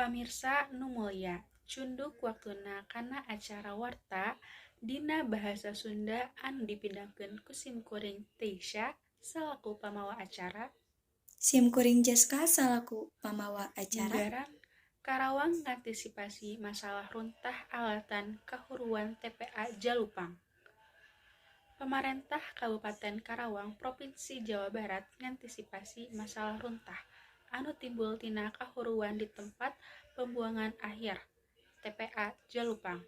Pamirsa nu mulya, cunduk waktuna kana acara Warta dina bahasa Sunda anu dipidangkeun ku simkuring Teisya salaku pamawa acara. Simkuring Jeska salaku pamawa acara. Munggaran Karawang ngantisipasi masalah runtah alatan kahuruan TPA Jalupang. Pamarentah Kabupaten Karawang Propinsi Jawa Barat ngantisipasi masalah runtah anu timbul tina kahuruan di Tempat Pembuangan Akhir (TPA) Jalupang,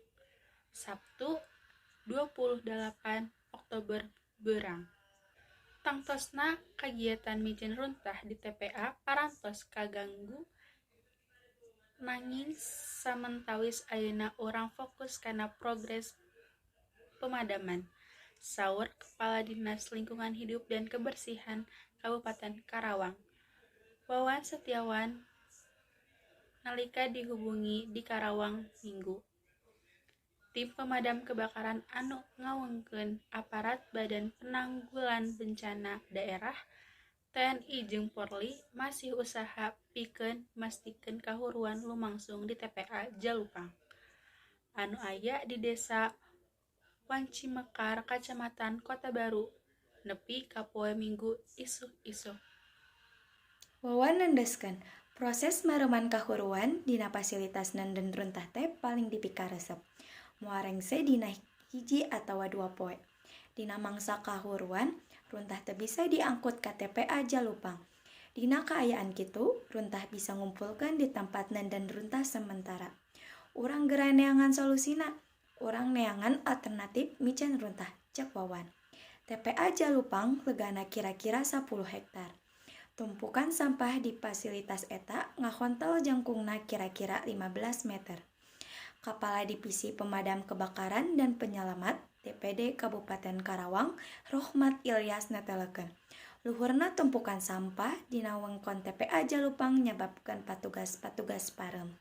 Sabtu 28 Oktober beurang. Tangtosna kagiatan miceun runtah di TPA parantos kaganggu nanging samentawis ayeuna urang fokus kana progres pemadaman, saur Kepala Dinas Lingkungan Hidup dan Kebersihan Kabupaten Karawang, Wawan Setiawan nalika dihubungi di Karawang, Minggu. Tim pemadam kebakaran anu ngawengkeun aparat Badan Penanggulan Bencana Daerah, TNI jeung Polri masih usaha pikeun mastikeun kahuruan lumangsung di TPA Jalupang, anu aya di Desa Wancimekar, Kacamatan Kotabaru, nepi ka poe Minggu isuk-isuk. Wawan nendeskeun, proses mareuman kahuruan dina fasilitas nenden runtah teh paling dipikaresep. Moal rengse dina hiji atawa dua poe. Dina mangsa kahuruan, runtah teu bisa diangkut ka TPA Jalupang. Dina kaayaan kitu, runtah bisa ngumpulkeun di tempat nenden runtah sementara. Urang gera neangan solusina, urang neangan alternatif miceun runtah, cek Wawan. TPA Jalupang legana kira-kira 10 hektar. Tumpukan sampah di fasilitas eta ngahontal jangkungna kira-kira 15 meter. Kepala Divisi Pemadam Kebakaran dan Penyelamat DPD Kabupaten Karawang, Rohmat Ilyas netelakeun, luhurna tumpukan sampah dina wewengkon TPA Jalupang nyababkeun patugas-patugas pareum.